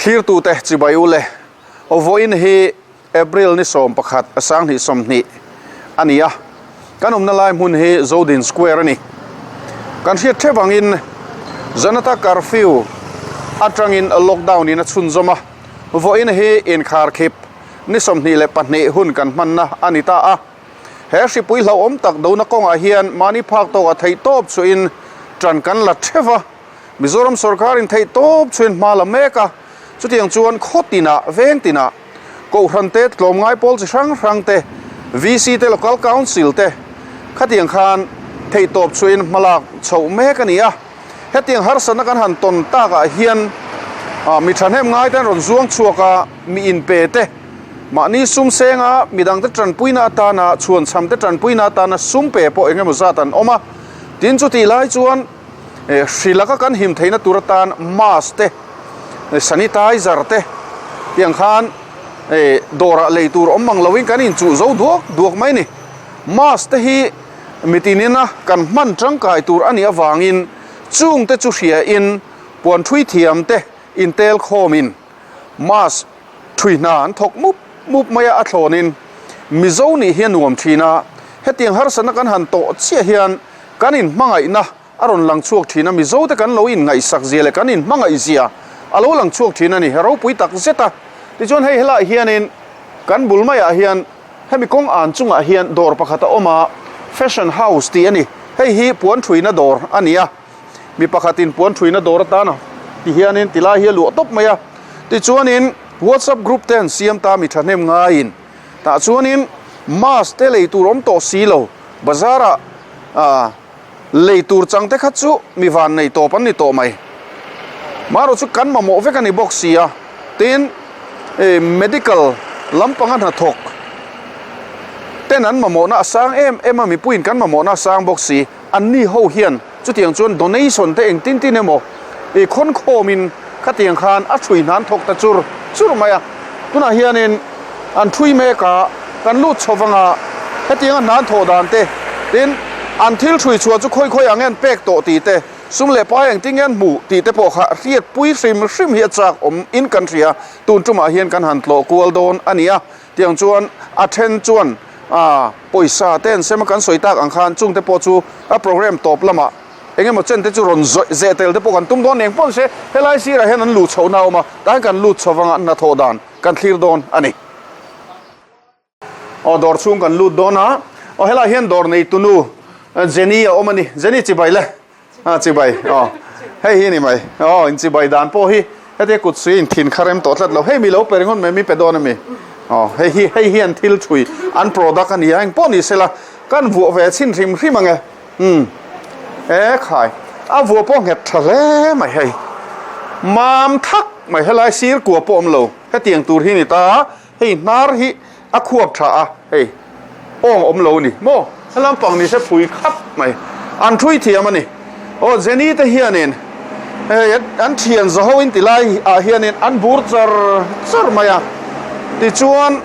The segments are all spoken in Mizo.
Thlirtute chibai u le, vawiin hi April ni 11 2020 a ni a, kan awmna lai hmun hi Zodin Square a ni. Kan hriat theuh angin Janata Curfew atangin lockdown in a chhunzawm a, vawiin hi inkharkhip ni 22 hun kan hmanna a ni ta a. He hripui hlauhawm tak dona kawngah hian mahni phak tawkah theihtawp chuhin tan kan la theuh a. Mizoram sorkarin theihtawp chuhin hma la mek a, chutiang chuan khaw tinah, veng tinah, Kohhran te, tlawmngai pawl chi hrang hrang te, VC te, Local Council te khatiang khan theihtawp chuhin hma lak chhoh mek a ni a. Hetiang harsatna kan han tawn takah hian mi thahnem ngai te an rawn zuang chhuak a, mi inpe te, Mahni sum senga midangte tanpuina atana chhuanchhamte tanpuina atana sum pe pawh eng emaw zat an awm a. Tin, chutih lai chuan hri laka kan him theihna tur atan mask te, sanitizer te tiang khan dawrah lei tur awm mang loin kan inchuh zo duak duak mai a ni. Mask te hi mitinina kan hman tangkai tur a nih avangin chungte chu hriain puan thui thiamte intel khawmin mask Thui hna an thawk mup mup mai a, a thlawnin Mizo nih hi a nuam thin a, hetiang harsatna kan han tawh chiah hian kan inhmangaihna a rawn lang chhuak thin a, Mizo te kan lo inngaihsak zia leh kan inhmangaih zia a lo lang chhuak thin a ni, ropui tak zet a. Tichuan hei helaiah hianin kan bul maiah hian hemi kawng an chungah hian dawr pakhat a awm a, Fashion House tih a ni, hei hi puan thuina dawr a ni a. Mi pakhatin puan thuina dawr atana ti hianin ti lai hi a luah tawp mai a. Tichuanin WhatsApp group te an siam ta mi thahnem ngaiin. Tah chuanin mask te lei tur awm tawh si lo, bazar ah ah lei tur chang te kha chu mi van nei tawp an ni tawh mai. Marawh chu kan mamawh vek a ni bawk si a. Tin, medical lampanga hnathawk ten an mamawhna a sang em em a, mipuiin kan mamawhna a sang bawk si. Anni ho hian chutiang chuan donation te engtin tin emaw i khawn khawmin khatiang khan a ṭhui hnan thawk ta chur chur mai a. Tunah hianin an ṭhui mek a, kan lut chho vang a, hetianga hnan thawh dan te, tin an thil ṭhui chhuah chu khawi khawi ang nge an pek tawh tih te, sum leh pai engtin nge an hmuh tih te pawh kha hriatpui hrim hrim hi a chak awm in kan hria. Tun ṭumah hian kan han tlawh kual dawn a ni a, tiang chuan a ṭhen chuan A pawisa te an sem a, kan sawi tak ang khan chung te pawh chu a program tawp lamah eng emaw chen te chu rawn zawih zeh tel te pawh kan tum dawn eng pawh ni se, helai sirah hian an luh chhohna a awm a, tah hian kan lut chho vanga hnathawh dan kan thlir dawn a ni. Aw dawr chhung kan lut dawn a, aw helaiah hian dawr neitunu Jenny a awm a ni, Jenny chibai le. A chibai aw hei hi ni mai aw in chibai dan pawh hi hetia kut sui in thin kha rem tawh tlat lo hei mi lo pe ringawt mai mi pe dawn ami aw hei hi hei hi an thil thui an product a ni a engpawh ni sela kan vuah ve chhin hrim hrim ang e umm e khai a vuah pawh nghet tha hle mai hei mam thak mai helai sir kua pawh awm lo hetiang tur hi ni ta a Hei hnar hi a khuap tha a, hei awng awm lo a ni maw? Helam pang ni se phui khap mai, an thui thiam a ni. Aw Jenny te hianin hei an thian zaho in ti lai ah hianin an bur char char mai a, tichuan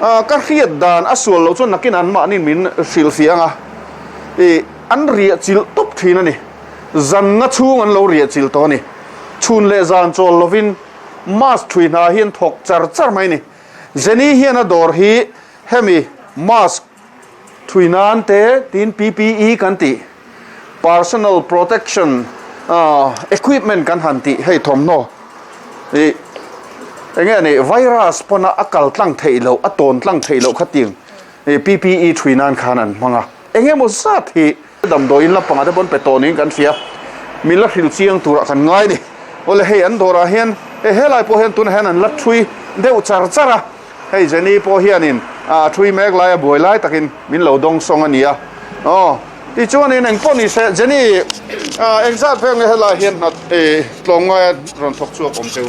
ka hriat dan a sual loh chuan nakin an mahni min hrilhfiah ang a, ih an riah chilh tawp thin a ni, zan nga chhung an lo riah chilh tawh a ni, chhun leh zan chawl lovin. Mask thui hna hi an thawk char char mai a ni. Jenny hian a dawr hi hemi mask thui nan te tiin PPE kan tih, Personal Protection Equipment kan han tih hei thawmhnaw ih enge a nih virus pawna a kal tlang theih loh a tawn tlang theih loh kha tiang PPE thui nan khan an hmang a. Eng emaw zat hi damdawiin lampangah te pawn pe tawh niin kan hria. Min la hrilh chiang turah kan ngai ni. Awle hei an dawrah hian hei helai pawh hian tunah hian an la thui deuh char char a. Hei Jenny pawh hianin a thui mek lai a buai lai takin min lo dawng sawng a ni a. Aw tichuanin eng pawh ni se Jenny eng zat vel nge helai hian hna tlawmngaia rawn thawk chhuak awm teu?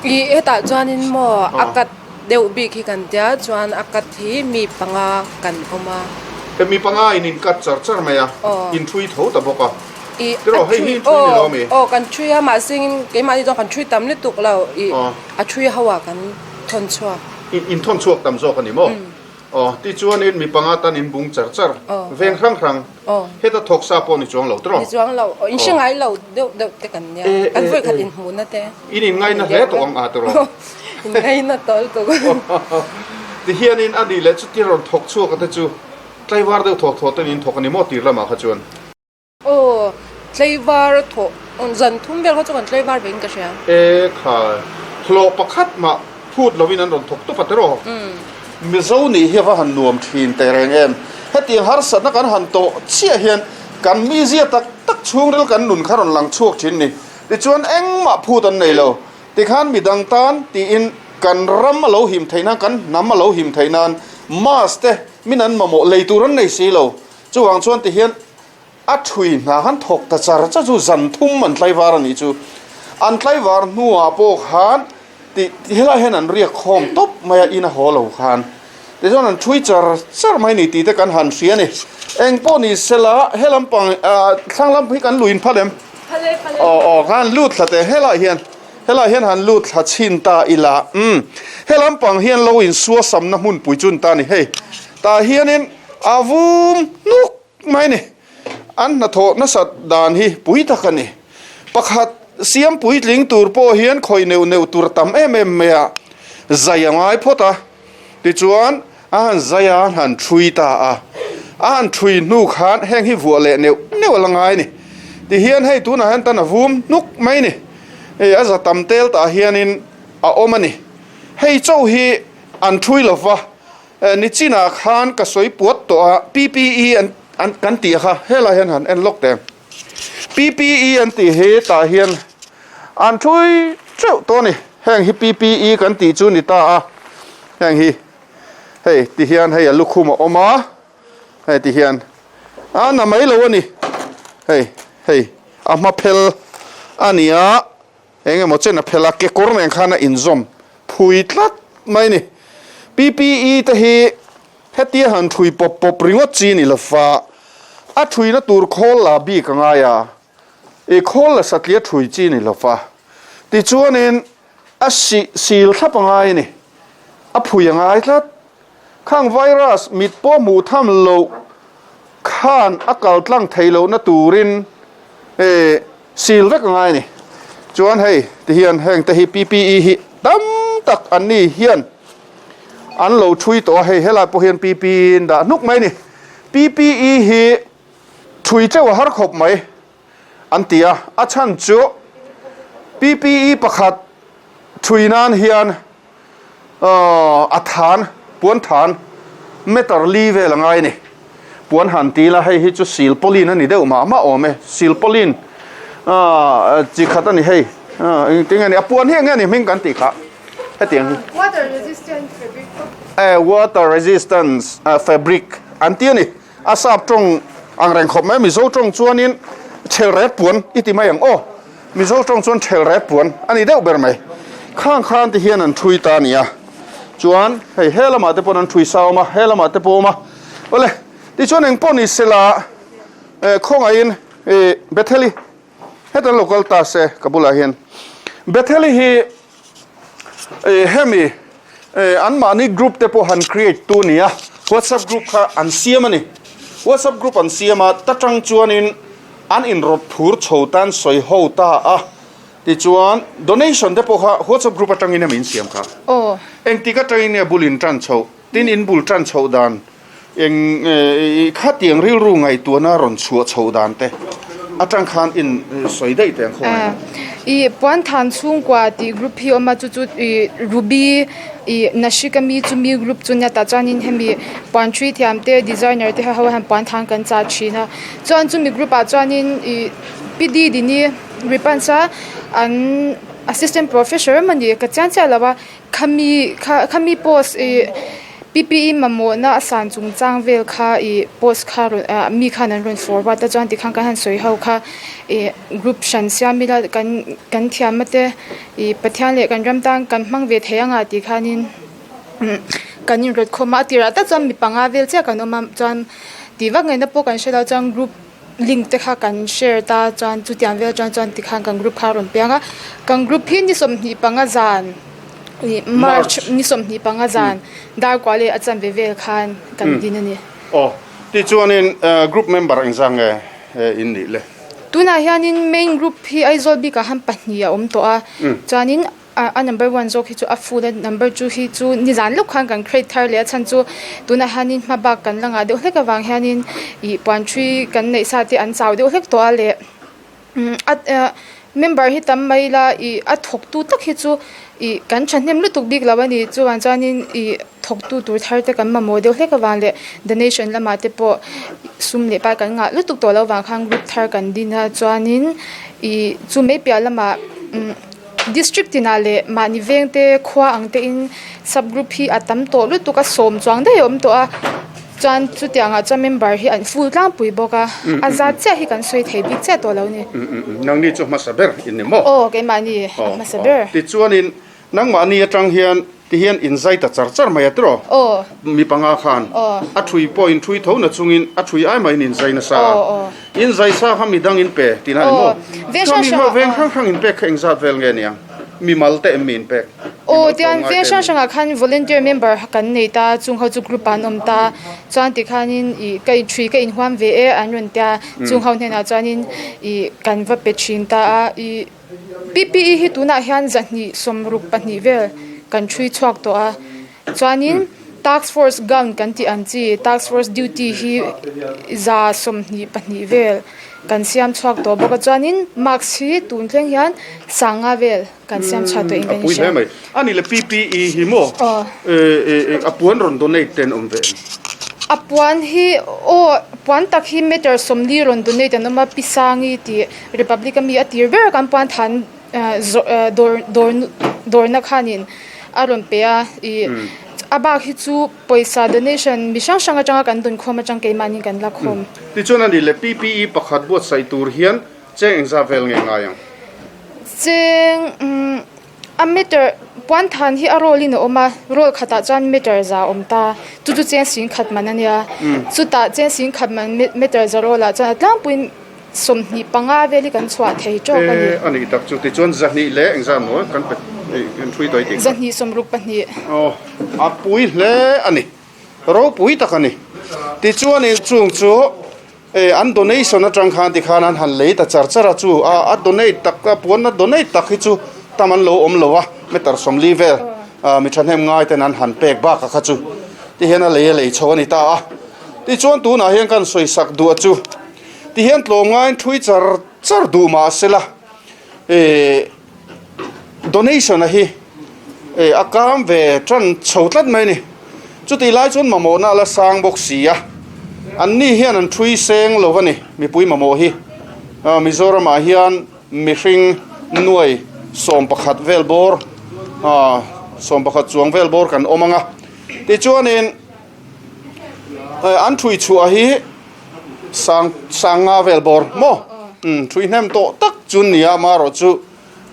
Ih hetah chuanin maw a kat Deuh bik hi kan tia chuan a cut hi mi panga kan awm a. He mi panga in in cut char char mai a, in thui tho ta bawk a. I Tiraw hei hi in thui ni lo mi? Aw kan thui a mahse keimahni chuan kan thui tam lutuk lo i a thui ho ah kan thawn chhuak. In thawn chhuak tam zawk a ni maw? Aw, tichuanin mi panga tan in bung char char, veng hrang hrang, heta thawk sa pawh ni chuang lo tawh. Ni chuang lo, in hre ngai lo deuh deuh te kan nia, kan vawi khat inhmuhna te. In inngaina hle tawh ang a tawh. Inngaina tawh lutuk. Tihianin a nih leh chuti rawn thawk chhuak a te chu tlaivar deuh thawh thawh ten in thawk a ni maw tir lamah kha chuan. Aw, tlaivar thawh zan thum vel kha chu kan tlaivar ve in ka hria. E khai, hlawh pakhat mah phut lovin an rawn thawk tawp a tiraw? Mizo nih hi a va han nuam thin teh reng em? Hetiang harsatna kan han tawh chiah hian kan mizia tak tak chhungril kan nun kha rawn lang chhuak thin ni. Tichuan engmah phut an nei lo. Tikhan midang tan tiin kan ram a lo him theih nan, kan hnam a lo him theih nan mask te min an mamawh lei tur an nei si lo. Chuvang chuan tihian A ṭhui hna han thawk ta char char chu zan thum an tlaivar a nih chu. An tlaivar hnuah pawh khan tih helai hian an riak khawm tawp mai a, in a haw lo khan. Tichuan an ṭhui char char mai ni tih te kan han hria a ni. Eng pawh ni sela he lampang ah thlang lam hi kan luin phal em? Aw aw khan lut thla teh helai hian helai hian han lut thla chhin ta ila umm he lampang hian lo insuasamna hmunpui chu ni ta a ni hei. Tah hianin a vum hnuk mai a ni. An hnathawh nasat dan hi pui tak a ni. Pakhat siam puitling tur pawh hian khawih neuh neuh tur a tam em em mai a, zai a ngai phawt a. Tichuan a han zai a, a han thui ta a. A han thui hnu khan heng hi vuah leh neuh neuh a la ngai a ni. Tihian hei tunah hian tan a vum hnuk mai a ni. Hei a za tam tel tah hianin a awm a ni. Hei chauh hi an thui lo va. Nichinah khan ka sawi puat tawh a, PPE an an kan tih kha helai hian han en lawk teh. PPE an tih hi tah hian an thui teuh tawh a ni. Heng hi PPE kan tih chu ni ta a, heng hi hei ti hian hei a lukhum a awm a, hei ti hian a na mai lo a ni. Hei hei a hma phel a ni a. Eng emaw chen a phel a, kekawr nen khan a inzawm phui tlat mai a ni. PPE te hi hetia han thui pawp pawp ringawt chi a ni lova, a thuina tur khawl la bik a ngai a, i khawl la satliah thui chi a ni lova, tichuanin a sih sil thlap a ngai a ni, a phui a ngai tlat. Khang virus mit pawh hmuh tham loh khan a kal tlang thei lohna turin eh sil vek a ngai a ni. Chuan hei ti hian heng te hi PPE hi tam tak an ni hian an lo thui tawh a, hei helai pawh hian PPE in dah hnuk mai a ni. PPE hi thui teuh a har khawp mai an ti a, a chhan chu PPE pakhat thui nan hian A than, puan than meter li vel a ngai a ni. Puan han ti ila hei hi chu silpauline a ni deuh mah mah awm e. Silpauline chi khat a ni hei. Engtin nge ni? A puan hi eng nge ni hming kan tih kha? Hetiang hi. Water resistant fabric. E water resistance fabric an ti a ni. A sap tawng ang reng khawp mai, Mizo tawng chuanin thelret puan i ti mai ang aw. Mizo tawng chuan thelret puan a ni deuh ber mai. Khang khan ti hian an thui ta a ni a. Chuan hei he lamah te pawn an thui sa awm a, he lamah te pawh awm a. Awle, tichuan eng pawh ni sela khawngaihin Betheli heta lo kal ta se ka bulah hian. Betheli hi Hemi anmahni group te pawh han create tu nia whatsapp group kha an siam a ni whatsapp group an siam a ta tang chuanin an inrawt phur chho tan sawi ho ta a tichuan donation te pawh kha whatsapp group atangin emi in siam kha engtik atangin nge bul in tan chhoh tin in bul tan chhoh dan Eng khatiang rilru ngaihtuahna rawn chhuah chhoh dan te atang khan in sawi daih teh ang khawngaih. I Puanthan chhungkua tih group hi a awm a, chu chu i Ruby i Nashik ami chumi group chu nia tah chuanin hemi puan ṭhui thiam te designer te ho hian puanthan kan chah ṭhin a, chuan chumi group ah chuanin i Pi Didini Ripans a an assistant professor emaw ni ka chiang chiah lo a. Khami kha khami post ih P_P_E mamawhna a san chung chang vel kha ih post kha rawn ah mi khan an rawn forward a chuan tikhan kan han sawi ho kha ih group hran siam ila kan kan thiam a te ih Pathian leh kan ram tan kan hmang ve thei anga tih khanin kan inrawt khawm a a tirah tak chuan mi panga vel chiah kan awm a chuan tih vak ngaihna pawh kan hre lo chuan group. Link te kha kan share ta chuan chutiang vel atang chuan tikhan kan group kha a rawn piang a kan group hi ni 25 zan. Ih March ni 25 zan darkua leh a chanve vel khan kan din a ni. Aw, tichuanin group member engzah nge in nih le? Tunah hianin main group hi Aizawl bikah han pahnih a awm tawh a, chuanin a number one zawk hi chu a full a, number two hi chu nizan lawk khan kan create thar leh a chhan chu tunah hianin hma bak kan la ngah deuh hlek avang hianin ih puan ṭhui kan neih sa te an chau deuh hlek tawh a leh a member hi tam mai ila ih a thawktu tak hi chu ih kan thahnem lutuk bik lo a ni chuvang chuanin ih thawktu tur thar te kan mamawh deuh hlek avang leh donation lamah te pawh sum leh pai kan ngah lutuk tawh lo vang khan group thar kan din a chuanin ih chu mai piah lamah umm district tinah leh mahni veng te khua ang te in sub group hi a tam tawh lutuk a sawm chuang daih a awm tawh a. Chuan chutiangah chuan member hi an full tlangpui bawk a, a zat chiah hi kan sawi thei bik chiah tawh lo ni. Nangni chu hmasa ber in ni maw? Aw, keimahni a hmasa ber. Tichuanin nangmahni atang hian tihian in zai ta char char mai a tiraw? Aw. Mi panga khan. Aw. A thui pawh in thui tho na chungin a thui ai maiin in zai nasa a. Aw, aw. In zai sa kha midang in pe tihna a ni maw? Aw, veng hrang hrangah. Veng hrang hrang in pek kha engzat vel nge niang? Mimal te em mi in pek? Aw tian veng hrang hrangah khan volunteer member kan nei ta chung ho chu group ah an awm ta chuan tikhanin ih ka inthui ka inhuam ve e an rawn tia chung ho hnenah chuanin ih kan va pe thin ta a ih P_P_E hi tunah hian zahnih sawmruk pahnih vel kan thui chhuak tawh a chuanin task force gown kan tih ang chi task force duty hi 122 vel kan siam chhuak tawh bawk a chuanin mask hi tun thleng hian sanga vel kan siam chhuah tawh in kan A pui hle mai. A ni le P_P_E hi maw a puan rawn donate te an awm ve em? A puan hi aw puan tak hi meter 40 rawn donate an awm a Pi Sangi tih Republic ami a tir ber kan puan than dawr dawr dawrna khanin a rawn pe a ih a bak hi chu pawisa donation mi hrang hrang atanga kan dawn khawm atang keimahni kan la khawm. Tichuan a ni le P_P_E pakhat buatsaih tur hian cheng engzah vel nge ngai ang? Cheng umm a meter puan than hi a roll in a awm a roll khatah chuan meter za a awm ta chu chu cheng sing khat man a nia chutah cheng sing khat man meter za roll ah chuan a tlangpuiin 25 vel hi kan chhuah thei tawk a ni. E a nih tak chu tichuan zahnih leh engzah maw kan pe kan hrui tawh i tih kha. Zahnih sawmruk pahnih. Aw a pui hle a ni ropui tak a ni tichuanin chung chu E an donation atang khan tikhan an han lei ta char char a chu a a donate tak a puanna donate tak hi chu tam an lo awm lo a meter 40 vel ah mi thahnem ngai ten an han pek bak a kha chu tihian a lei a lei chho a ni ta a tichuan tunah hian kan sawi sak duh a chu tihian tlawm ngaiin thui char char duh mah sela e Donation a hi eh a kam ve tan chho tlat mai a ni. Chutih lai chuan mamawhna a la sang bawk si a, an ni hian an thui seng lo a ni mipui mamawh hi. Ah Mizoramah hian mihring nuai 11 vel bawr ah 11 chuang vel bawr kan awm ang a. Tichuanin eh an thui chhuah hi sang sang nga vel bawr maw umm thui hnem tawh tak chu ni a amaherawh chu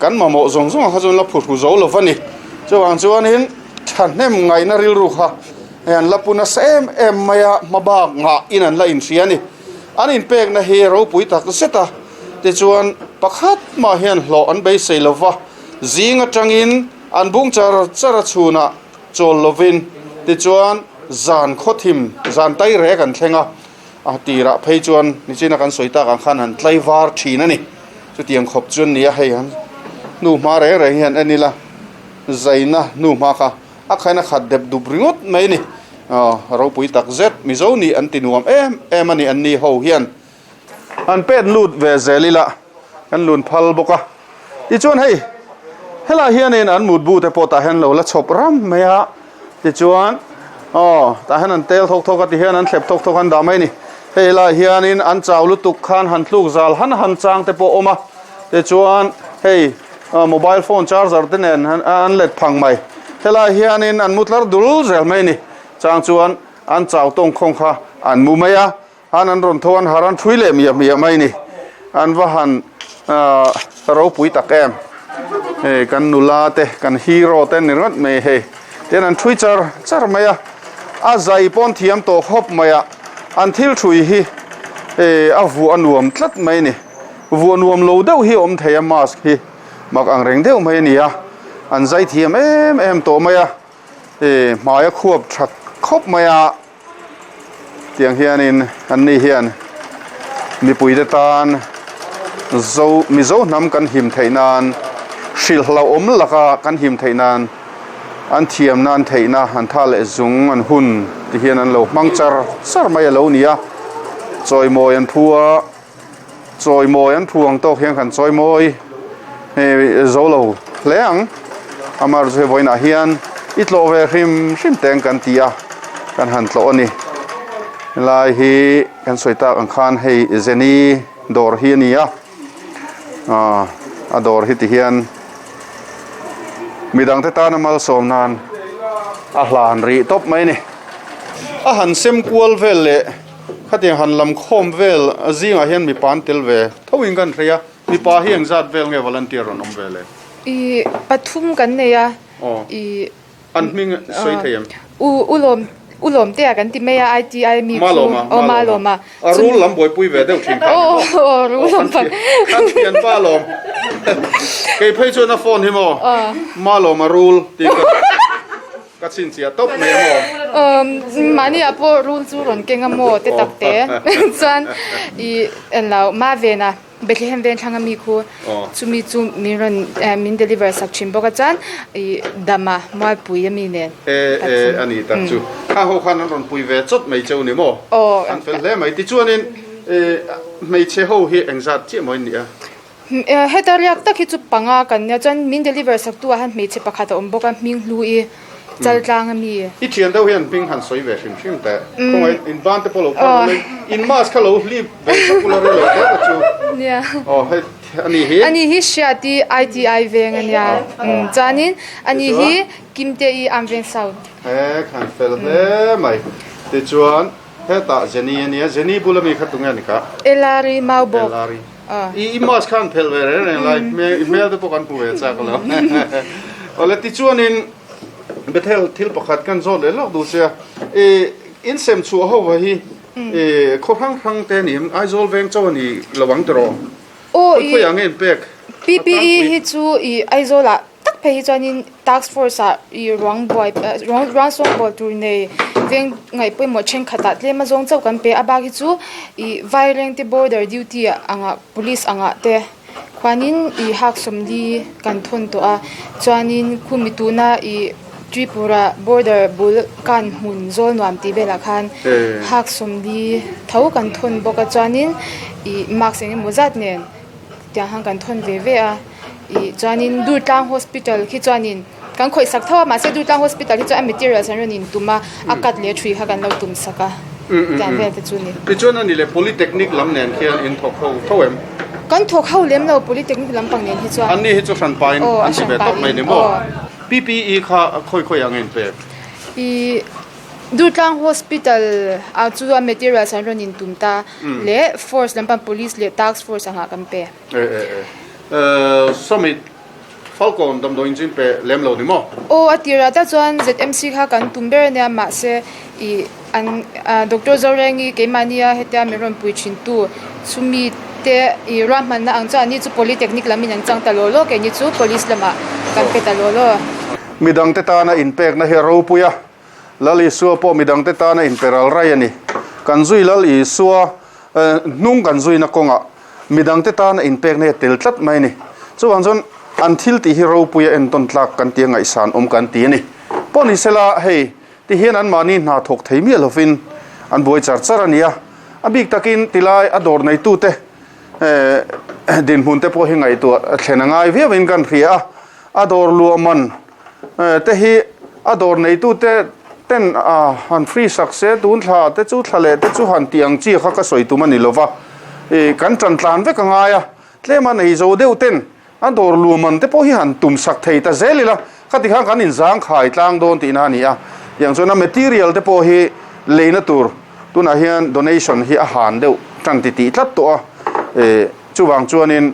kan mamawh zawng zawng ah kha chuan la phuhru zo lo va ni chuvang chuanin thahnem ngaihna rilru kha hei an la pu nasa em em mai a hma bak ngah in an la inhria a ni an inpekna hi ropui tak zet a tichuan pakhat mah hian hlawh an beisei lo va zing atangin an bung char char a chhunah chawl lovin tichuan zan khawthim zan tai rek an thleng a a tirah phei chuan nichina kan sawi tak ang khan han tlai var thin a ni chutiang khawp chu an ni a hei han hnu hma reng reng hian en ila zaina hnu hma kha a khain a khat dep dup ringawt mai a ni aw ropui tak zet mizo nih an ti nuam em em a ni an ni ho hian. An pet lut ve zel ila kan lun phal bawk a tichuan hei helai hianin an mutbu te pawh tah hian lo la chhawp ram mai a tichuan aw tah hian an tel thawk thawk a ti hian an thlep thawk thawk an dah mai a ni hei lai hianin an chau lutuk khan han tluk zal han han chang te pawh a awm a tichuan hei mobile phone charger te nen an let phang mai helai hianin an mu tlar dul zel mai a ni chang chuan an chau tawngkhawng kha an mu mai a. Han an rawn tho an har an thui leh miah miah mai ni. An va han ahh ropui tak em. Hei kan nula te kan hero te ni ringawt mai hei. Tian an thui char char mai a. A zai pawn thiam tawh khawp mai a. An thil thui hi eh a vuah a nuam tlat mai ni. Vuah nuam lo deuh hi a awm thei a mask hi mak ang reng deuh mai a ni a. An zai thiam em em tawh mai a, ih hmai a khuap tha khawp mai a, tiang hianin an ni hian mipuite tan zo Mizo hnam kan him theih nan hrilh hlauhawm laka kan him theih nan an thiamna an theihna an tha leh zung an hun ti hian an lo hmang char char mai a lo ni a, chawimawi an phu a. Chawimawi an phu ang tawk hian kan chawimawi hei zo lo hle ang. Amaherawhchu chu hei vawiinah hian i tlawh ve hrim hrim teng kan ti a, kan han tlawh a ni. Helai hi kan sawi tak ang khan hei Jenny dawr hi a ni a, aaa a dawr hi ti hian midangte tana malsawm nan a hlan rih tawp mai a ni. A han sem kual vel leh. Khatiang han lam khawm vel zingah hian mipa an tel ve tho in kan hria. Mipa hi engzat vel nge volunteer rawn awm ve le? I pathum kan nei a. Aw. I An hming sawi thei em? U Ulawm Ulawmtea kan ti mai a ITI mi khu. Malawma Aw Malawma. A rul lam buaipui ve deuh thin kha ni maw? Aw aw rul lam pa. Kan thianpa lawm. Kei phei chuan a phone hi maw? Malawma rul tih ka. Ka chhinchhiah tawp mai a maw? Umm mahni ah pawh rul chu rawn keng a maw te tak te chuan i englo ma vena Bethlehem veng thlang ami khu chumi chu min rawn min deliver sak thin bawk a chuan i dama mualpui ami nen E e a ni tak chu kha ho khan an rawn pui ve chawt mai cheu ni maw? An fel hle mai tichuanin hmeichhe ho hi engzat chiah maw in nih a? Heta riak tak hi chu panga kan nia chuan min deliver sak tu ah hian hmeichhe pakhat a awm bawk a hming hlu i chal tlang a mi. I thian deuh hian hming han sawi ve hrim hrim teh. Khawngaih in ban te pawh lo phar ula in mask kha lo hlip ve sak ula rei lo teh ta chu. Nia. Aw hei a ni hi. A ni hi Hriati ITI veng a nia. Chuanin a ni hi Kimte i Amveng South. He khan fel hle mai. Tichuan hetah Jenny a nia Jenny bula mi kha tunge a ni kha? Elari Maubawk. Elari. I mask khan phelh ve reng reng lai i hmel te pawh kan hmu ve chak lo. Awle tichuanin Bethel thil pakhat kan zawt leh lawk duh sia i in sem chhuah ho va hi i khaw hrang hrang te ni Aizawl veng chauh a ni lo ang tiraw? Aw i Khawi ang nge in pek? PPE hi chu i Aizawl ah tak phei hi chuanin task force ah ih ruang buai ruang ruang sawng bawl tur nei veng ngaih pawimawh thenkhat ah tlem a zawng chauh kan pe a bak hi chu ih vairengte border duty angah police angah te khuanin ih hak sawmli kan thawn tawh a chuanin khumi tuna ih Tripura border bul kan hmun zawl nuam tih velah khan hak sawmli tho kan thawn bawk a chuanin ih mask eng emaw zat nen. Tiang khan kan thawn ve ve a, ih chuanin Durtlang Hospital khi chuanin kan khawih sak tho a, mahse Durtlang Hospital hi chuan a materials an rawn intum a, a cut leh a thui kha kan lo tum sak a, tiang vel te chu ni. Tichuan a ni le, Polytechnic lam nen khian in thawk ho tho em? Kan thawk ho lem lo Polytechnic lampang nen hi chuan. An ni hi chu hranpain an ti ve tawp mai ni maw? PPE kha khawi khawi ang in pek? Ih. Durtlang Hospital ah chuan materials an rawn intum ta leh force lampang police leh task force angah kan pe. E e e. Sawmi Falkawn damdawiin chu in pe lem lo ni maw? Aw a tirah tak chuan ZMC kha kan tum ber ania mahse ih an Doctor Zorengi keimahnia hetia min rawn pui thin tu chumi te ih ruahmanna ang chuan anni chu Polytechnic lamin an chang ta law law keini chu police lamah kan pe ta law law. Midangte tana inpekna hi a ropui a. Lal Isua pawh midangte tana inpe ral rai a ni. Kan zui Lal Isua hnung kan zuina kawngah midangte tana inpekna hi a tel tlat mai a ni. Chuvang chuan an thil tih hi ropui a entawn tlak kan ti a, ngaihsan awm kan ti a ni. Pawh ni sela hei ti hian anmahni hna thawk thei miah lovin an buai char char a ni a. A bik takin tilai a dawr neitute dinhmun te pawh hi ngaihtuah thlen a ngai viauin kan hria a. A dawr luah man te hi a dawr neitute ten han free sak se tun thla te chu thla leh te chu han tih ang chi kha ka sawi tum a ni lova ih kan tan tlan vek a ngai a tlem a nei zo deuh ten a dawr luah man te pawh hi han tum sak thei ta zel ila khati khan kan inzang khai tlang dawn tihna a ni a tiang chuan a material te pawh hi leina tur tunah hian donation hi a han deuh tan ti tih tlat tawh a ih chuvang chuanin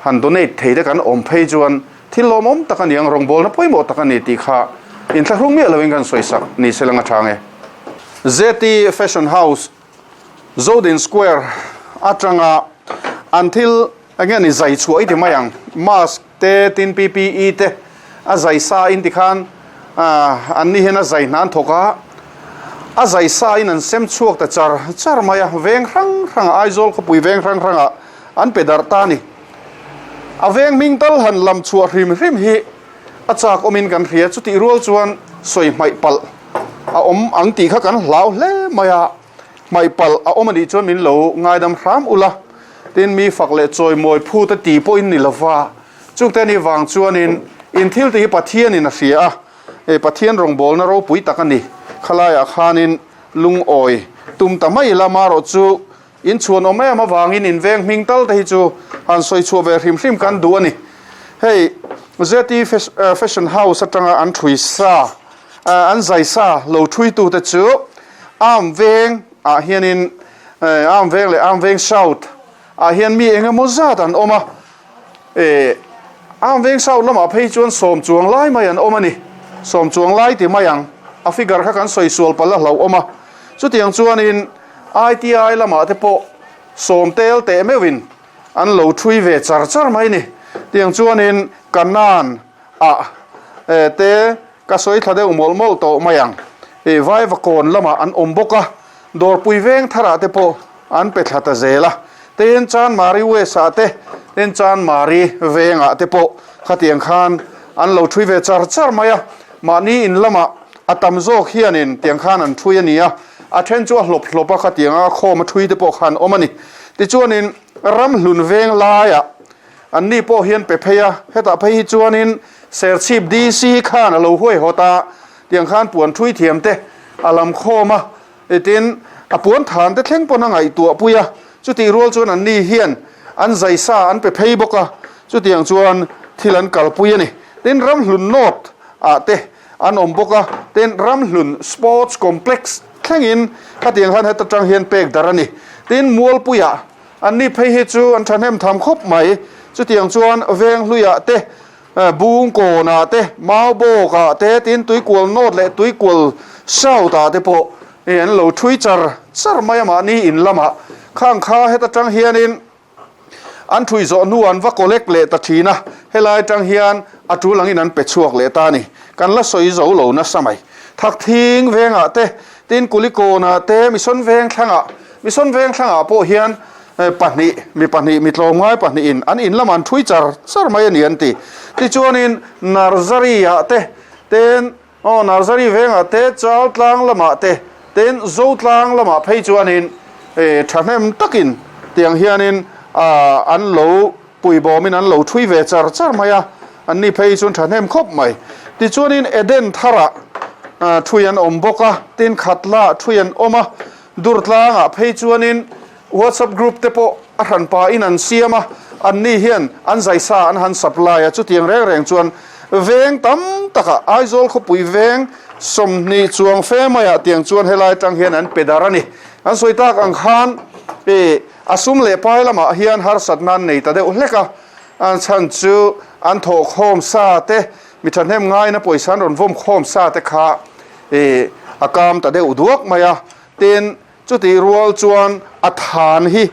Han donate thei te kan awm phei chuan thil lawmawm tak a ni ang, rawngbawlna pawimawh tak a ni tih kha inthlahrung miah loin kan sawi sak ni se lang a tha nge. ZT Fashion House, Zodin Square atanga an thil eng nge ni zai chhuah i ti mai ang, mask te, tin PPE te. A zai sa in tikhan an ni hian a zai hna an thawk a, a zai sa in an sem chhuak ta char char mai a, veng hrang hrangah Aizawl khawpui veng hrang hrangah an pe darh ta a ni. A veng hming tal han lam chhuah hrim hrim hi a chak awmin kan hria, chutih rual chuan sawi hmaih palh a awm ang tih kha kan hlau hle mai a, hmaih palh a awm a nih chuan min lo ngaidam hram ula, tin mi fak leh chawimawi phut a ti pawhin ni lova, chungte ni vang chuanin in thil te hi Pathianin a hria a, hei Pathian rawngbawlna ropui tak a ni, khalaiah khanin lungawi tum ta mai ila marawh chu In chhuan awm em avangin in veng hming tal te hi chu han sawi chhuah ve hrim hrim kan duh a ni. Hei ZT Fashion House atanga an thui sa, an zai sa lo thui tute chu Arm veng ah hianin Arm veng leh Arm veng South ah hian mi eng emaw zat an awm a. Arm veng South lamah phei chuan sawm chuang lai mai an awm a ni. Sawm chuang lai ti mai ang. A figure kha kan sawi sual palh a hlauhawm a. Chutiang chuanin ITI lamah te pawh sawm tel teh meuhin an lo thui ve char char mai ni. Tiang chuanin Kanan ah te ka sawi thla deuh mawlh mawlh tawh mai ang. Vaivakawn lamah an awm bawk a, Dawrpui veng tharah te pawh an pe thla ta zel a. Tin Chanmari West ah te, tin Chanmari vengah te pawh khatiang khan an lo thui ve char char mai a. Mahni in lamah a tam zawk hianin tiang khan an thui a ni a. A then chu a hlawp hlawp a, khatianga khawm a thui te pawh khan awm a ni. Tichuanin Ramhlun veng laiah an ni pawh hian pe phei a, hetah phei hi chuanin Serchhip DC khan a lo huaihawt a, tiang khan puan thui thiam te a lam khawm a, tin a puan than te thleng pawn a ngaihtuah pui a, chutih rual chuan an ni hian an zai sa an pe phei bawk a, chutiang chuan thil an kalpui a ni. Tin Ramhlun North ah te An awm bawk a, tin Ramhlun Sports Complex thlengin khatiang khan heta tang hian pek darh a ni. Tin Mualpuiah an ni phei hi chu an thahnem tham khawp mai. Chutiang chuan Venghluiah te, Bungkawnah te, Maubawkah te, tin Tuikual North leh Tuikual South-ah te pawh an lo thui char char mai a mahni in lamah. Khang kha heta tang hianin An thui zawh hnu an va collect leh ta thin a, helai atang hian a tul angin an pe chhuak leh ta a ni. Kan la sawi zo lo nasa mai. Thakthing vengah te, tin Kulikawnah te, Mission Vengthlangah, Mission Vengthlangah pawh hian pahnih, mi pahnih, mi tlawmngai pahnihin an in lamah an thui char char mai a ni an ti. Tichuanin Nursery-ah te, tin Aw, Nursery vengah te, Chaltlang lamah te, tin Zotlang lamah phei chuanin thahnem takin tiang hianin an lo puibawmin an lo thui ve char char mai a, anni phei chuan thahnem khawp mai. Tichuanin Eden tharah thui an awm bawk a, tin Khatla thui an awm a, Durtlangah phei chuanin WhatsApp group te pawh a hran pahin an siam a, anni hian an zaisa an han supply a, chutiang reng reng chuan veng tam takah Aizawl khawpui veng 20 chuang fe maiah tiang chuan helai atang hian an pe dar a ni. An sawi tak ang khan ih a sum leh pai lamah hian harsatna an nei ta deuh hlek a, an chhan chu an thawhkhawm sa te, mi thahnem ngaina pawisa an rawn vawm khawm sa te kha ih a kam ta deuh duak mai a, tin Chutih rual chuan a than hi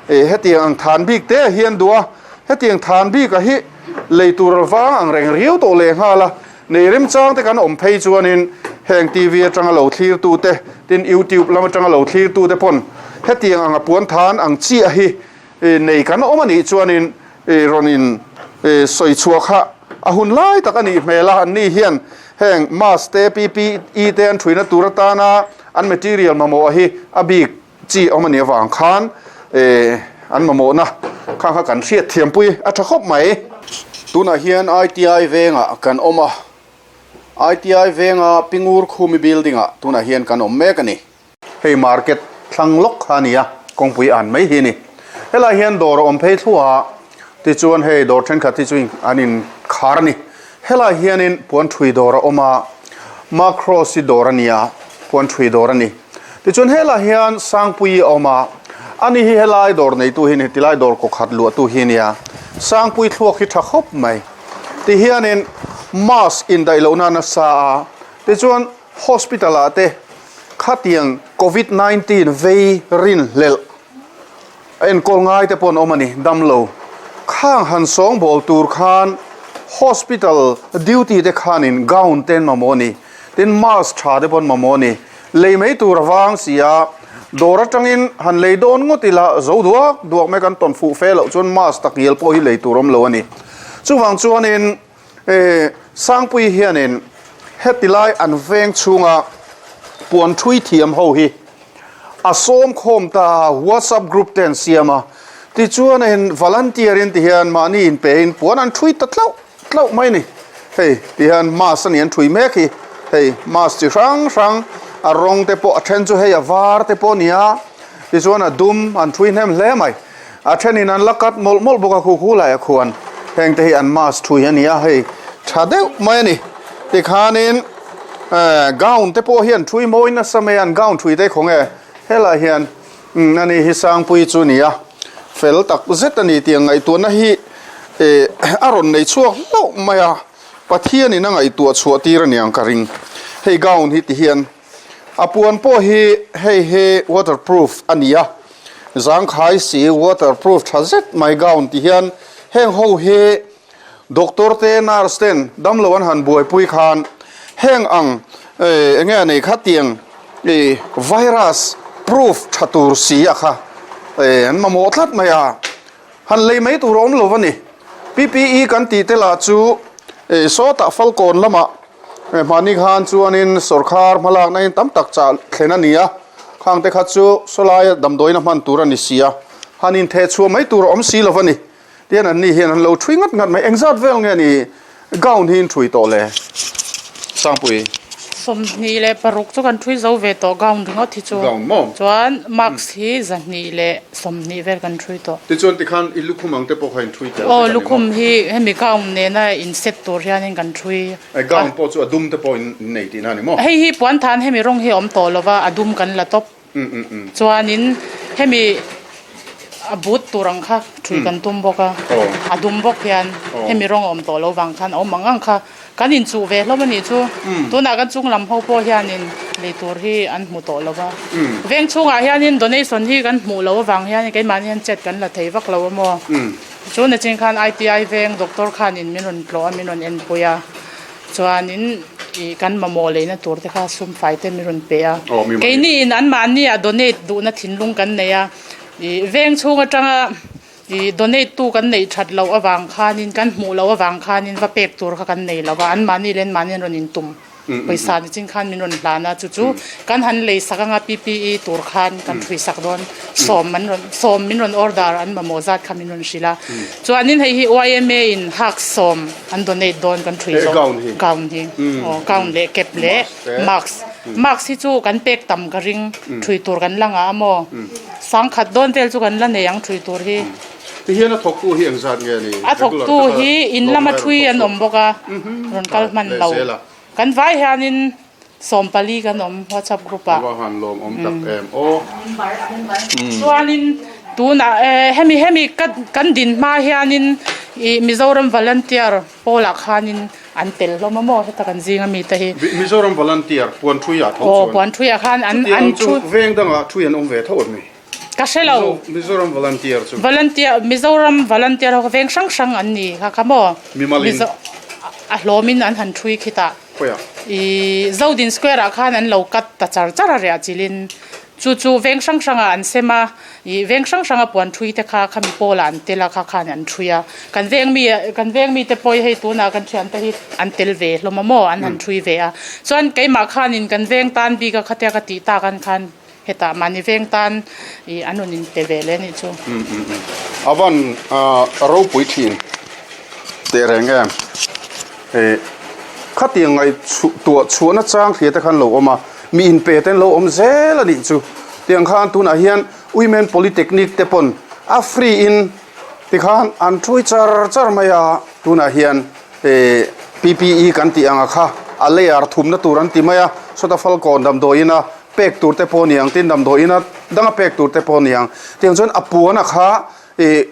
hetiang ang than bik te hian duh a, hetiang than bika hi lei tur vang ang reng riau tawh leh nghal a, nei remchang te kan awm phei chuanin heng TV atanga lo thlir tu te, tin YouTube lam atanga lo thlir tu te pawn hetiang ang a puan than ang chiah hi nei kan awm a nih chuanin rawn in sawi chhuah kha a hun lai tak a nih hmel a, anni hian heng mask te PPE te an thuina tur atana an material mamawh hi a bik chi awm a nih avang khan an mamawhna khang kha kan hriat thiampui a tha khawp mai. Tunah hian ITI vengah kan awm a, ITI venga Pingur Khumi building ah tunah hian kan awm mek a ni. Hei market thlang lawk kha a ni a, kawngpui an mai hi a ni. Helai hian dawr a awm phei thluah a, tichuan hei dawr thenkhat hi chu an inkhar a ni. Helai hianin puan thui dawr a awm a, Macross hi dawr a ni a, puan thui dawr a ni. Tichuan helai hian Sangpui a awm a, ani hi helai dawr neitu hi a ni, tilai dawr kawkhat luahtu hi a ni a. Sangpui thluak hi tha khawp mai. Tihianin mask indaih lohna nasa a, tichuan hospital ah te Khatiang Covid 19 vei rin hlelh a enkawl ngai te pawh an awm a ni, damlo. Khang han sawngbawl tur khan Hospital duty te khanin gown te an mamawh a ni, tin mask tha te pawh an mamawh a ni. Lei mai tur a vang si a, dawr atangin han lei dawn ngawt ila zo duak duak mai kan tawn fuh fe loh chuan mask tak ngial pawh hi lei tur awm lo a ni. Chuvang chuanin Sangpui hianin heti lai an veng chhunga puan thui thiam ho hi a sawm khawm ta WhatsApp group te an siam a, tichuanin volunteer in ti hian mahni inpein puan an thui ta tlauh tlauh mai a ni. Hei ti hian mask a ni an thui mek hi, hei mask chi hrang hrang a rawng te pawh a then chu hei a var te pawh a ni a, tichuan a dum an thui hnem hle mai. A thenin an la cut mawlh mawlh bawk a khu khu laiah khuan heng te hi an mask thui a ni a, hei tha deuh mai a ni. Tikhanin gown te pawh hian thui mawi nasa mai a, an gown thui te khaw nge helaiah hian umm ani hi Sangpui chu a ni a, fel tak zet a ni tih ang ngaihtuahna hi eh a rawn nei chhuak hlauh mai a, Pathianin a ngaihtuah chhuah tir a niang ka ring. Hei gown hi ti hian a puan pawh hi hei hi waterproof a ni a, zangkhai si waterproof tha zet mai gown ti hian heng ho hi Doctor te nurse ten damlo an han buaipui khan heng ang eng nge a nei kha tiang ih virus proof tha tur si a kha an mamawh tlat mai a, han lei mai tur a awm lo a ni. PPE kan tih te lah chu sawtah Falkawn lamah hmahni khan chuanin sawrkhar hmalakna in tam tak chah thlen a ni a, khang te kha chu sawlaia damdawiin a hman tur a ni si a, han intheh chhuah mai tur a awm si lo a ni. Tihian an ni hian an lo thui ngat ngat mai. Engzat vel nge ni gown hi in thui tawh le? Sangpui. 26 chu kan thui zo ve tawh gown ringawt hi chu. Gown maw? Chuan mask hi 220 vel kan thui tawh. Tichuan tikhan i lukhum ang te pawh kha in thui tel vek a ni maw? Aw lukhum hi hemi gown nena in set tur hianin kan thui. Gown pawh chu a dum te pawh in nei tihna a ni maw? Hei hi puanthan hemi rawng hi a awm tawh lova a dum kan la tawp. Chuanin hemi a but tur ang kha thui kan tum bawk a, a dum bawk hian hemi rawng a awm tawh lo vang khan a awm ang ang kha kan inchuh ve hlawm a nih chu. Tunah kan chung lam ho pawh hianin lei tur hi an hmu tawh lo va. Veng chhungah hianin donation hi kan hmuh loh avang hian keimahni hian chet kan la thei vak lo a maw. Chu nachin khan ITI veng doctor khanin min rawn tlawh a, min rawn enpui a. Chuanin ih kan mamawh leina tur te kha sum fai te min rawn pe a. Keini in anmahni ah donate duhna thinlung kan nei a. Ih veng chhung atanga ih donate tu kan neih that loh avang khanin kan hmuh loh avang khanin va pek tur kha kan nei lo va. Anmahni leh anmahni an rawn intum pawisa ni chin khan min rawn hlan a. Chu chu kan han lei sak anga PPE tur khan kan hrui sak dawn. Sawm an rawn sawm min rawn order an mamawh zat kha min rawn hrilh a. Chuanin hei hi YMA in hak sawm. An donate dawn kan thui zawk gown hi aw gown leh cap leh mask mask hi chu kan pek tam ka ring thui tur kan la ngah a maw sangkhat dawn vel chu kan la nei ang thui tur hi. Ti hian a thawktu hi engzat nge ni? A thawktu hi in lama thui an awm bawk a rawn kal hman lo kan vai hianin 40 kan awm whatsapp group ah. Ava han lawm awm tak em aw. Chuanin tunah hemi hemi kan din hma hianin ih Mizoram volunteer pawlah khanin an tel hlawm a maw heta kan zinga mite hi. Mizoram volunteer puan thui ah tho chuan. Aw puan thui ah khan an an thu. Chutiang chu veng dangah thui an awm ve tho em ni? Ka hre lo. Mizoram volunteer chu. Volunteer Mizoram volunteer ho kha veng hrang hrang an ni kha kha maw. Mimalin. A hlawmin an han thui khitah. Khawiah? Ih Zodin Square ah khan an lo cut ta char char a riah chilin chu chu veng hrang hrang ah an sem a, ih veng hrang hrang a puan thui te kha khami pawl ah an tel a kha khan an thui a, kan veng mi kan veng mi te pawh hi hei tunah kan thian te hi an tel ve hlawm a maw an han thui ve a, chuan keimah khanin kan veng tan bik a khatia ka tih tak an khan Hetah mahni veng tan ih an rawn in pe ve leh anih chu. A van ropui thin teh reng em. Ih khatiang ngaih tuah chhuahna chang hria te khan lo awm a, mi in pe te an lo awm zel anih chu. Tiang khan tunah hian Women Polytechnic te pawn a free in tikhan an thui char char mai a, tunah hian ih PPE kan tih ang a kha a layer thumna tur an ti mai a, sawta Falkawn damdawiin a pek tur te pawh niang tin damdawi ina danga pek tur te pawh niang tiang chuan a puan a kha ih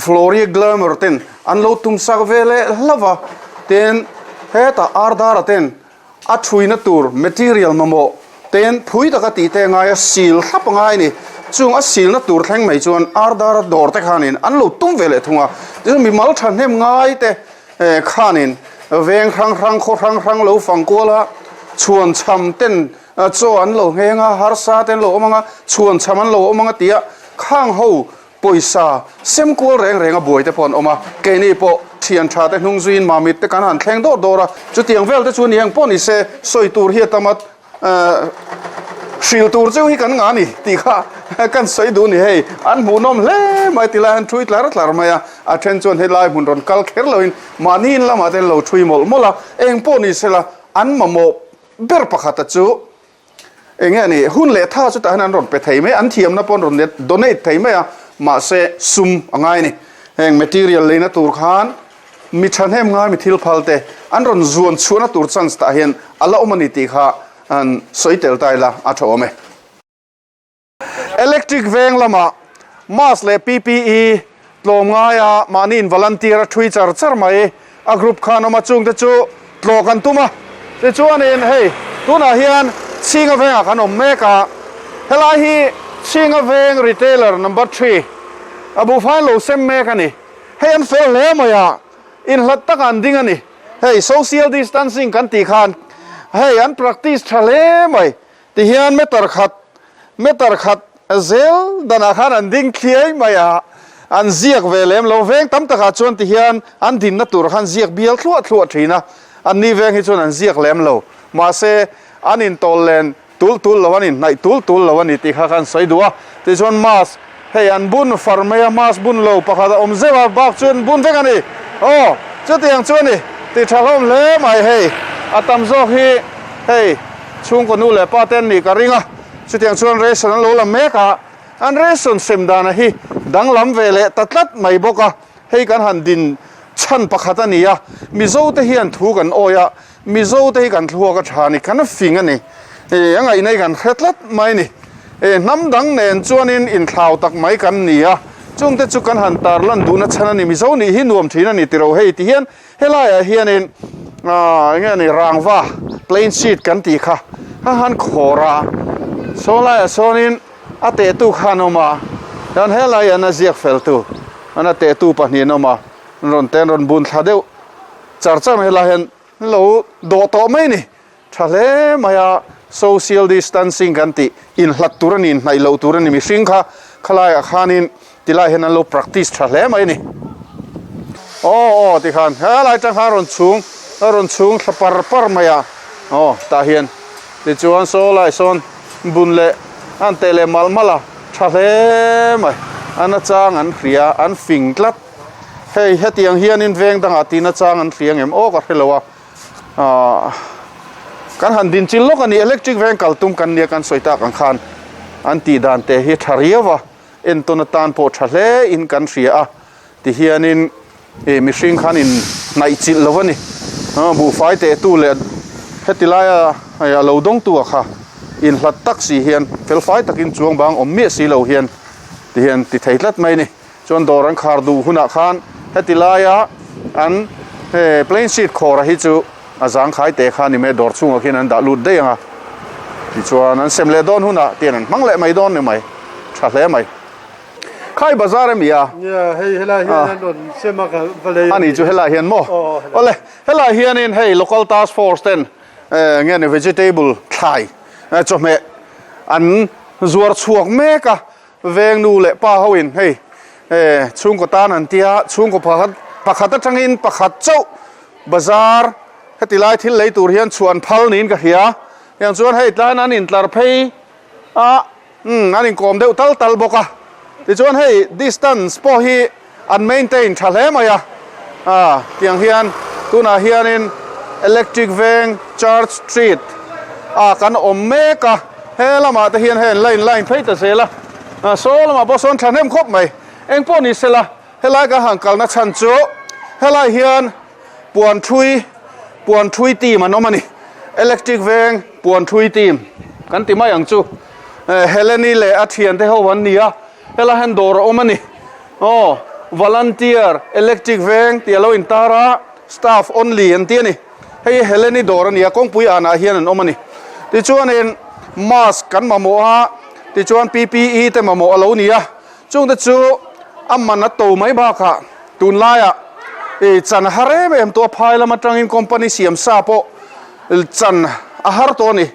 Floria Glamour ten an lo tum sak ve leh hlauh va tin hetah Ardara ten a thuina tur material mamawh ten phui taka tih te ngai a sil thlap a ngai a ni chung a silna tur thleng mai chuan Ardara dawr te khanin an lo tum ve leh thung a tichuan mimal thahnem ngai te. Khanin veng hrang hrang, khaw hrang hrang lo fang kual a, chhuan chham ten chaw an lo ngheng a, harsa te an lo awm ang a, chhuan chham an lo awm ang a tia khang ho pawisa sem kual reng reng a buai te pawh an awm a, keini pawh thian tha te hnung zuiin mamit te kan han thleng dawr dawr a, chutiang vel te chu ni ang pawh ni se sawi tur hi a tam a. Hril tur cheu hi kan ngah a ni tih kha kan sawi duh a ni hei. An hmuhnawm hle mai ti lai an ṭhui tlar tlar mai a, a ṭhen chuan helai hmun rawn kal kher loin mahni in lamah te an lo ṭhui mawlh mawlh a, eng pawh ni sela an mamawh ber pakhata chu eng nge ni hun leh tha chutah hian an rawn pe thei mai, an thiamna pawh an rawn donate thei mai a, mahse sum a ngai a ni. Heng material leina tur khan Mi thahnem ngai mi thil phal te an rawn zuan chhuahna tur chance tah hian a la awm a ni tih kha an sawi tel ta ila a tha awm e. Electric veng lamah mask leh PPE tlawm ngaia mahni in volunteer a thui char char mai a group khan awm a chungte chu tlawh kan tum a tichuanin hei tunah hian Chhinga vengah kan awm mek a helai hi Chhinga veng retailer number three a buhfai lo sem mek a ni. Hei an fel hle mai a, inhlat takah an ding a ni. Hei social distancing kan tih khan hei an practice tha hle mai. Tihian meter khat meter khat zel danah khan an ding thliai mai a, an ziak ve lem lo. Veng tam takah chuan tihian an dinna tur khan ziak bial thluah thluah thin a, anni veng hi chuan an ziak lem lo. Mahse an intawl len Tul tul lo a ni, hnaih tul tul lo a ni tih kha khan sawi duh a. Tichuan mask hei an bun far mai a, mask bun lo pakhat a awm zeuh a, bak chu an bun vek a ni. Aw, chutiang chu a ni tih tha hlawm hle mai hei. A tam zawk hi hei chhungkaw nu leh pa te an nih ka ring a, chutiang chuan ration an lo la mek a, an ration sem dana hi danglam ve leh ta tlat mai bawk a. Hei kan han din chhan pakhat a ni a, Mizo te hian thu kan awi a, Mizo te hi kan thluak a tha a ni, kan fing a ni. Ih a ngaihna hi kan hre tlat mai a ni. Ih hnam dang nen chuanin inthlau tak mai kan ni a, chungte chu kan han tarlan duhna chhan a ni. Mizo nih hi nuam thin a ni tiro hei ti hian helaiah hianin ah eng nge ni rangva plain sheet kan tih kha a han khawr a, saw laiah sawnin a tehtu kha an awm a, chuan helai hian a ziak feltu an a tehtu pahnih an awm a, an rawn te an rawn bun thla deuh. Char char helai hian lo dawh tawh mai a ni. Tha hle mai a, social distancing kan tih inhlat tur a ni, inhnaih loh tur a ni. Mihring kha khalaiah khanin tilai hian an lo practice tha hle mai a ni. Aw aw tikhan helai tang khan rawn chhung a rawn chhung thla par par mai a, aw tah hian tichuan saw lai sawn bun leh an teh leh malh malh a, tha hle mai. A nachang an hria, an fing tlat. Hei hetiang hianin veng dangah tihna chang an hria ngem aw ka hre lo a, ahh kan han din chil lawk a ni electric veng kal tum kan nia kan sawi tak ang khan an tih dan te hi tha riau a, entawn atan pawh tha hle in kan hria a tihianin ih mihring khan in hnaih chilh lo a ni, ah buhfai teh tu leh heti laia hei a lo dawng tu a kha inhlat tak si hian felfai takin chuang bang awm miah si lo hian tihian ti thei tlat mai a ni. Chuan dawr an khar duh hunah khan heti laia an plain sheet khawra hi chu a zangkhai teh kha a ni mai a, dawr chhungah khian an dah lut daih ang a, tichuan an sem leh dawn hunah tian an hmang leh mai dawn ni mai, tha hle mai. Khai bazar emi a? Nia, hei helai hian an rawn sem a ka va lei a ni. A ni chu helai hian maw? Awle, helai hianin hei local task force ten nge ni vegetable thlai chawhmeh an zuar chhuak mek a, Veng nu leh pa ho in hei chhungkaw tan an tia, chhungkaw pakhat pakhat atangin pakhat chauh bazar heti lai thil lei tur hian chhuan phal niin ka hria. Tiang chuan hei tlaiin an intlar phei a, umm an inkawm deuh tal tal bawk a. Tichuan hei distance pawh hi an maintain tha hle mai a, ah tiang hian tunah hianin electric veng church street ah kan awm mek a, he lamah te hian hei an line line phei ta zel a, ah saw lamah pawh sawn thahnem khawp mai, engpawh ni sela helai kan han kalna chhan chu helai hian puan thui puan thui team an awm a ni, electric veng puan thui team kan ti mai ang chu, Heleni leh a thiante ho an ni a. Helai hian dawr a awm a ni. Aw, volunteer, electric veng tih a lo intar a, staff only an ti a ni. Hei hi Heleni dawr a ni a, kawngpui anah hian an awm a ni. Tichuanin mask kan mamawh a, tichuan PPE te mamawh a lo ni a. Chungte chu a man a to mai bakah tunlaiah. I chan a har em em tawh a, phai lam atangin company siam sa pawh chan a har tawh a ni.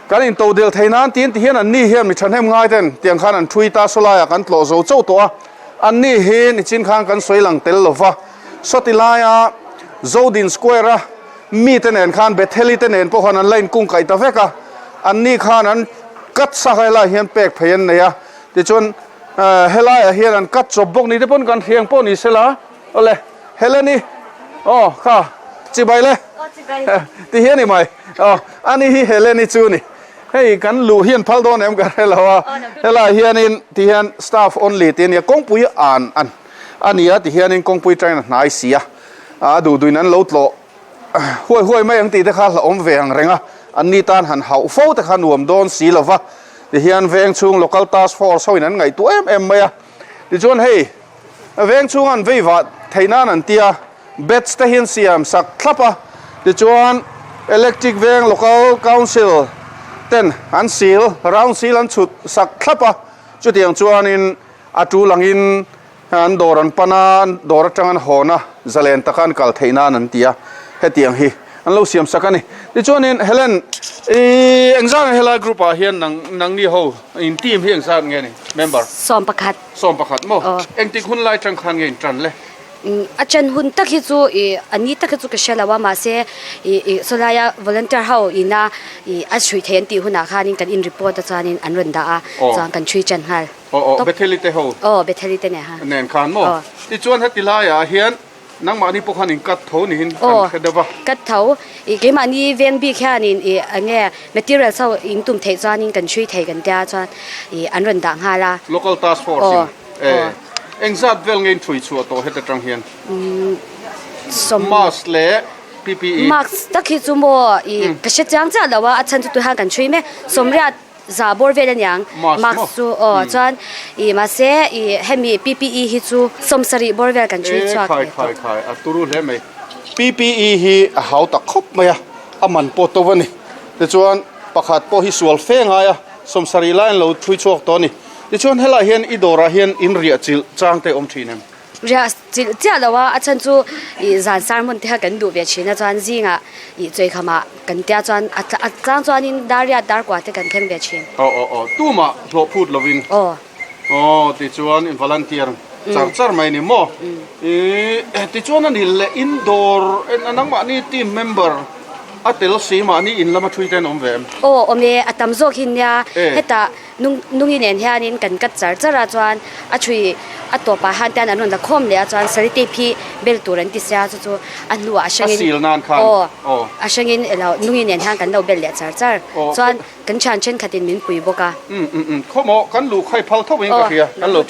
Kan intodelh thei nan tiin tihian an ni hian mi thahnem ngai ten tiang khan an thui ta sawlaiah kan tlawh zo chauh tawh a, an ni hi nichin khan kan sawi lang tel lo va. Sawti laia Zodin Square a mite nen khan Betheli te nen pawh khan an la inkung kaih ta vek a, an ni khan an cut sak a helaiah hian pek phei an nei a, tichuan helaiah hian an cut chawp bawk ni te pawn kan hriang pawh ni sela awle Heleni aw kha chibai le ti hian i mai aw ani hi Heleni chu ni hei kan luh hian phal dawn em ka hre lo a helaiah hianin ti hian staff only tih a nia kawngpui an an a ni a ti hianin kawngpui tangin a hnai si a a duh duhin an lo tlawh huai huai mai ang tih te kha hlauhawm ve ang reng a, an ni tan han hauh fo te kha nuam dawn si lo va, tihian veng chhung local task force ho in an ngaihtuah em em mai a, tichuan hei veng chhunga an vei vah theih nan an tia beds te hi an siam sak thlap a, tichuan electric veng local council ten an sil round sil an chhut sak thlap a, chutiang chuanin a tul angin An dawr an pan a, dawr atang an hawn a, zalen taka an kal theih nan an ti a, hetiang hi an lo siam sak a ni. Tichuanin Helen, i engzat nge helai group ah hian nang nangni ho in team hi engzat nge ni member? 11. 11 maw? Aw. Engtik hun lai atang khan nge in tan le? A ṭan hun tak hi chu i a ni tak hi chu ka hre lo a, mahse i i sawlaia volunteer ho ina i a chhui thei an tih hunah khanin kan in report a chuanin an rawn dah a, chuan kan chhui ṭan nghal. Aw aw Betheli te ho. Aw Betheli te nen ha. Nen khan maw? Aw. Tichuan heti laiah hian nangmahni pawh khan in cut tho niin kan hre deuh a. Aw cut tho. I keimahni veng bik hianin i enge materials ho in tum theih chuanin kan hrui thei kan tia chuan i an rawn dah nghal a. Local task force in. Aw. Engzat vel nge in hrui chhuah tawh heta tang hian? Sawm. Mask leh PPE. Mask tak hi chu maw i ka hre chiang chiah lo a, a chhan chu tuihan kan hrui mek. Sawmriat. Za bawr vel aniang mask chu aw chuan ih mahse ih hemi PPE hi chu 70 bawr vel kan ṭhui chhuak ve tawh. Khai khai a turu hle mai. PPE hi a hau tak khawp mai a, a man pawh to a ni. Tichuan pakhat pawh hi sual fe ngai a, 70 lai an lo ṭhui chhuak tawh a ni. Tichuan helaiah hian i dawrah hian in riah chilh chang te awm ṭhin em? Riah chilh chiah lo a, a chhan chu ih zan sermon te kha kan duh ve thin a chuan zingah ih chawikhamah kan tia chuan a a chang chuanin dar riat dar kua te kan thleng ve thin. Aw aw aw tumah hlawh phut lovin. Aw. Aw tichuan in volunteer char char mai ni maw? Ih tichuan a ni leh indoor nangmahni team member a tel si mahni in lama thui te an awm ve em? Aw awm e, a tam zawk hi nia hetah Nungi nen hianin kan cut char char a chuan a chhui a tawpah han te an rawn la khawm leh a chuan sellotape hi bel tur an ti sia chu chu a hnuah a hrangin aw a hrangin elo Nungi nen hian kan lo bel leh char char chuan kan thian thenkhatin min pui bawk a. Um um um khawmaw kan luh kha i phal tho in ka hria kan luh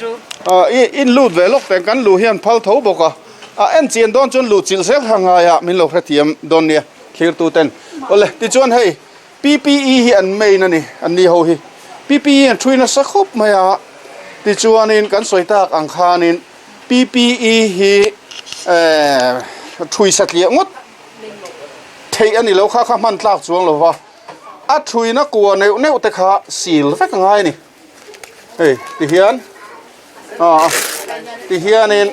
i in lut ve lawk teng kan luh hian phal tho bawk a a en chian dawn chuan luh chilh zel kha ngaia min lo hrethiam dawn nia thlirtu ten awle tichuan hei PPE hi an main a ni, an ni ho hi. PPE an ṭhui nasa khawp mai a, tichuanin kan sawi tak ang khanin PPE hi eh ṭhui satliah ngawt theih a ni lo kha kha hman tlak chuang lo va, a ṭhuina kua neuh neuh te kha sil vek a ngai a ni. Hei tihian ah tihianin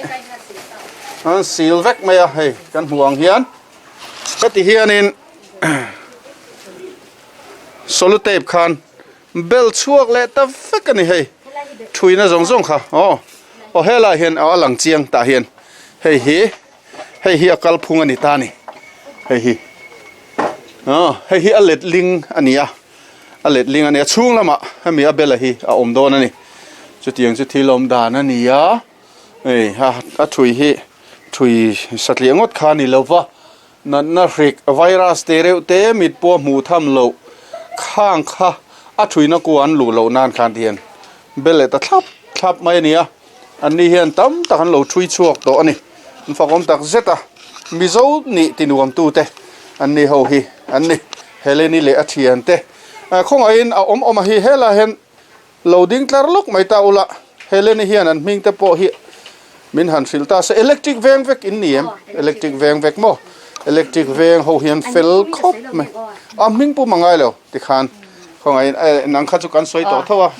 an sil vek mai a hei kan hmuh ang hian heti hianin. Solo tape khan bel chhuak leh ta vek a ni hei thuina zawng zawng kha aw aw helaiah hian a lang chiang tah hian hei hi hei hi a kalphung a ni ta a ni hei hi aw hei hi a letling a ni a a letling a ni a chhung lamah hemi a bela hi a awm dawn a ni chutiang chu thil awm dan a ni a hei a thui hi thui satliah ngawt kha a ni lo va. Natna hrik, virus te reuh te mit pawh hmuh tham loh khang kha a thuina kua an luh loh nan khan tihian bel leh ta thlap thlap mai a ni a, an ni hian tam tak an lo thui chhuak tawh a ni. An fakawm tak zet a, Mizo nih ti nuam tu te an ni ho hi an ni, Heleni leh a thian te khawngaihin a awm awm a hi helaiah hian Lo ding tlar lawk mai ta ula, Heleni hian an hming te pawh hi min han hrilh ta se, electric veng vek in ni em? Electric veng vek maw? Electric veng ho hian fel khawp mai. A hming pum a ngai lo tikhan khawngaihin eh nang kha chu kan sawi tawh tho a.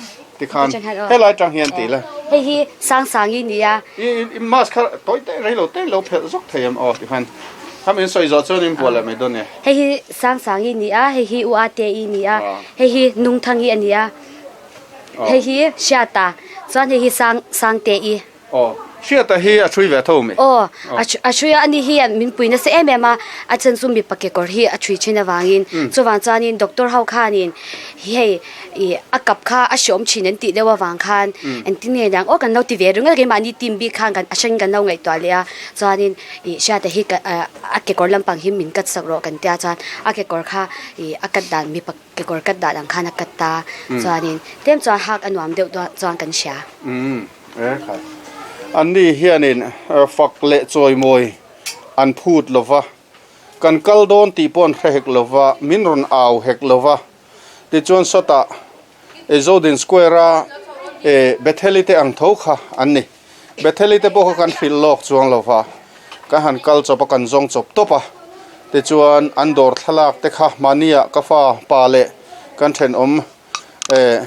Tikhan helai atang hian ti la. Hei hi Sangsangi nia. I i mask kha tawi te rei lo te lo phelh zawk thei em aw tikhan kham in sawi zawh chuan in bual leh mai dawn nia. Hei hi Sangsangi nia, hei hi U Ate-i nia, hei hi Nungthangi a nia, hei hi Hriata, chuan hei hi Sang Sangte-i. Aw, Hriata hi a ṭhui ve tho mi? Aw, a ṭhui a, ani hian min pui nasa em em a, a chhan chu mipa kekawr hi a ṭhui ṭhin avangin. Chuvang chuanin doctor ho khanin hei ih a kap kha a hreawm ṭhin an tih deuh avang khan engtin nge niang aw kan lo ti ve ringawt keimahni team bik khan kan a hreng kan lo ngaihtuah leh a, chuanin ih Hriata hi a kekawr lampang hi min cut sak rawh kan tia chuan a kekawr kha ih a cut dan mipa Kekawr kat dan ang khan a kat ta chuanin tlem chuan hak a nuam deuh chuan kan hria. Umm e khai. Anni hianin fak leh chawimawi an phut lo va, kan kal dawn tih pawh an hre hek lo va, min rawn au hek lo va. Tichuan sawtah Zodin Square a Betheli te ang tho kha an ni. Betheli te pawh kha kan hrilh lawk chuang lo va, kan han kal chawp a, kan zawng chawp tawp a, tichuan an dawr thlalak te kha mahnia ka fa pa leh kan thenawm eh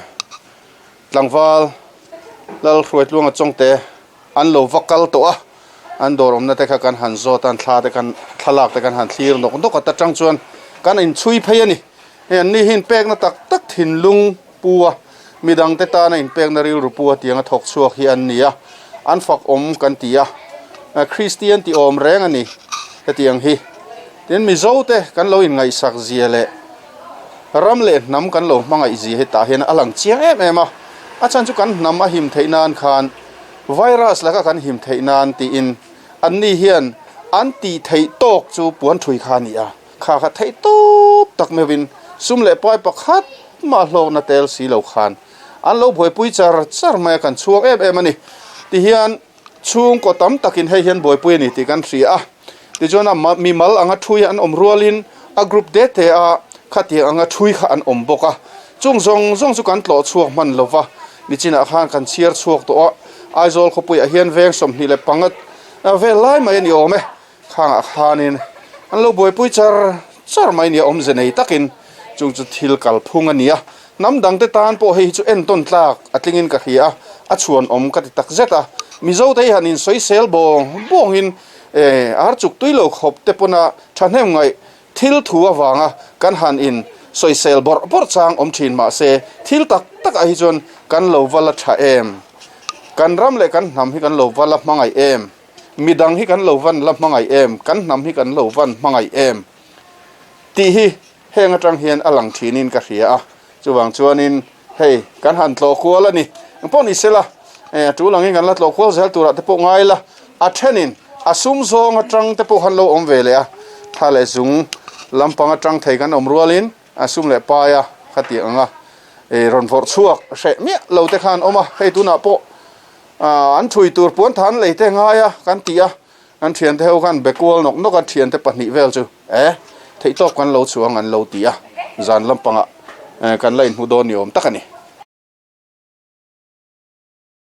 tlangval Lalhruaitluanga Chawngte an lo va kal tawh a, an dawr awmna te kha kan han zawt a, an thla te kan thlalak te kan han thlir nawk nawk a, ta tang chuan kan inchhui phei a ni. Hei an ni hi inpekna tak tak thinlung. Pu a, midangte tana inpekna rilru pu a tianga thawk chhuak hi an ni a, an fak awm kan ti a, Kristian ti awm reng a ni hetiang hi. Tin, Mizote kan lo inngaihsak zia leh ram leh hnam kan lo hmangaih zia hi tah hian a lang chiang em em a, a chhan chu kan hnam a him theih nan khan virus laka kan him theih nan tiin anni hian an tih theih tawk chu puan thui kha a ni a. Kha kha theih tawp tak meuhin sum leh pai pakhat mah hlawkna tel si lo khan an lo buaipui char char mai a, kan chhuak em em a ni. Tihian chhungkaw tam takin hei hian buaipui a ni tih kan hria a, tichuan a mimal anga thui an awm rualin a group te te a khatiang anga thui kha an awm bawk a, chung zawng zawng chu kan tlawh chhuak hman lo va, nichinah khan kan chhiar chhuak tawh a, Aizawl khawpuiah hian veng 25 vel lai mai a ni awm e. Khangah khanin an lo buaipui char char mai nia awmze nei takin chung chu thil kalphung a ni a, hnam dangte tan pawh hei hi chu entawn tlak a tlingin ka hria a, a chhuan awm ka ti tak zet a, Mizo te hi han insawisel bawng bawngin eh ar chuk tui lo khawp te pawna thahnem ngaih thil thu avanga kan han in sawisel bawrh bawrh chang awm thin mahse thil tak takah hi chuan kan lo va la tha em, kan ram leh kan hnam hi kan lo va la hmangaih em. Midang hi kan lo van la hmangaih em? Kan hnam hi kan lo van hmangaih em? Tih hi heng atang hian a lang thinin ka hria a. Chuvang chuanin hei kan han tlawh kual a ni. Engpawh ni sela, a tul angin kan la tlawh kual zel turah te pawh ngai la, a thenin a sum zawng atang te pawh khan lo awm ve leh a, thla leh zung lampang atang thei kan awm rualin a sum leh paia khatiang anga rawn vawrh chhuak hreh miah lo te khan awm a. Hei tunah pawh An thui tur puan than lei te ngai a kan ti a, kan thiante ho khan be kual nawk nawk a, thiante pahnih vel chu e theihtawp kan lo chhuang an lo ti a, zan lampangah kan la inhmu dawn ni awm tak a ni.